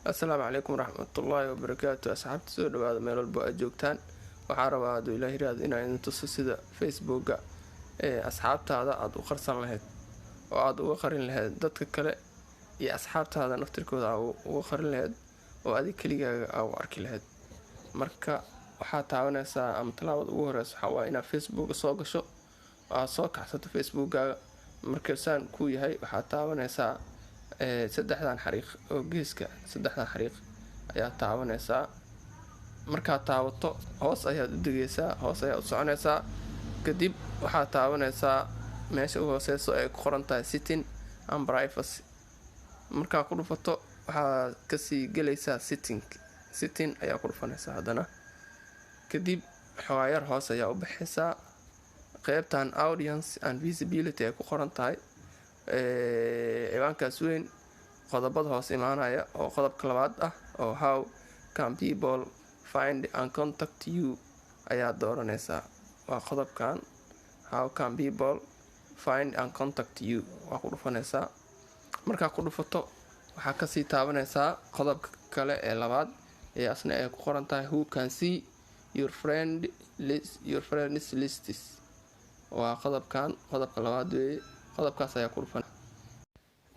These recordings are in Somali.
Assalaamu calaykum waraxmatullaahi wabarakaatu. Asxaabta, soo dhawaada meel walbo aad joogtaan. Waxaa rabaa, hadduu Ilaah yiraahdo, inaan idin tuso sida Facebooka ee asxaabtaada aada u qarsan lahayd oo aada uga qarin lahayd dadka kale iyo asxaabtaada naftirkooda aa uga qarin lahayd oo adig keligaaga aa u arki lahayd. Marka waxaa taabanaysaa ama tallaabada ugu horeysa waxaa waaye inaad Facebooka soo gasho oo aad soo kacsato Facebookaaga. Marka saan kuu yahay, waxaad taabanaysaa saddexdan xariiq oo geeska. Saddexdan xariiq ayaa taabanaysaa. Markaad taabato, hoos ayaad u degeysaa, hoos ayaad u soconaysaa. Kadib waxaad taabanaysaa meesha u hooseyso ay ku qoran tahay "Setting and Privacy". Markaa ku dhufato, waxaad kasii gelaysaa setting. Setting ayaa ku dhufanaysaa haddana. Kadib xoogaa hoos ayaa u baxaysaa. Qeybtan "Audience and Visibility" ay ku qoran tahay, ciwaankaas weyn, qodobada hoos imaanaya oo qodobka labaad ah oo "How can people find and contact you" ayaa dooranaysaa. Waa qodobkan, "How can people find and contact you", waa ku dhufanaysaa. Markaa ku dhufato, waxaa kasii taabanaysaa qodobka kale ee labaad ee asna ay ku qoran tahay "Who can see your friend list, your friends lists". Waa qodobkan, qodobka labaad weeye. Qodobkaas ayaa ku dhufan.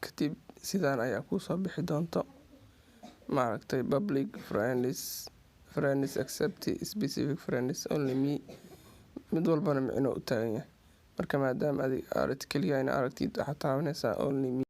Kadib sidaan ayaa kuusoo bixi doonto, maaragtay, public friends, friends except specific friends, only me. Mid walbana micno u taagan yahay. Marka maadaama adig aragti keliya ina aragtid, waxaad taabanaysaa "Only me".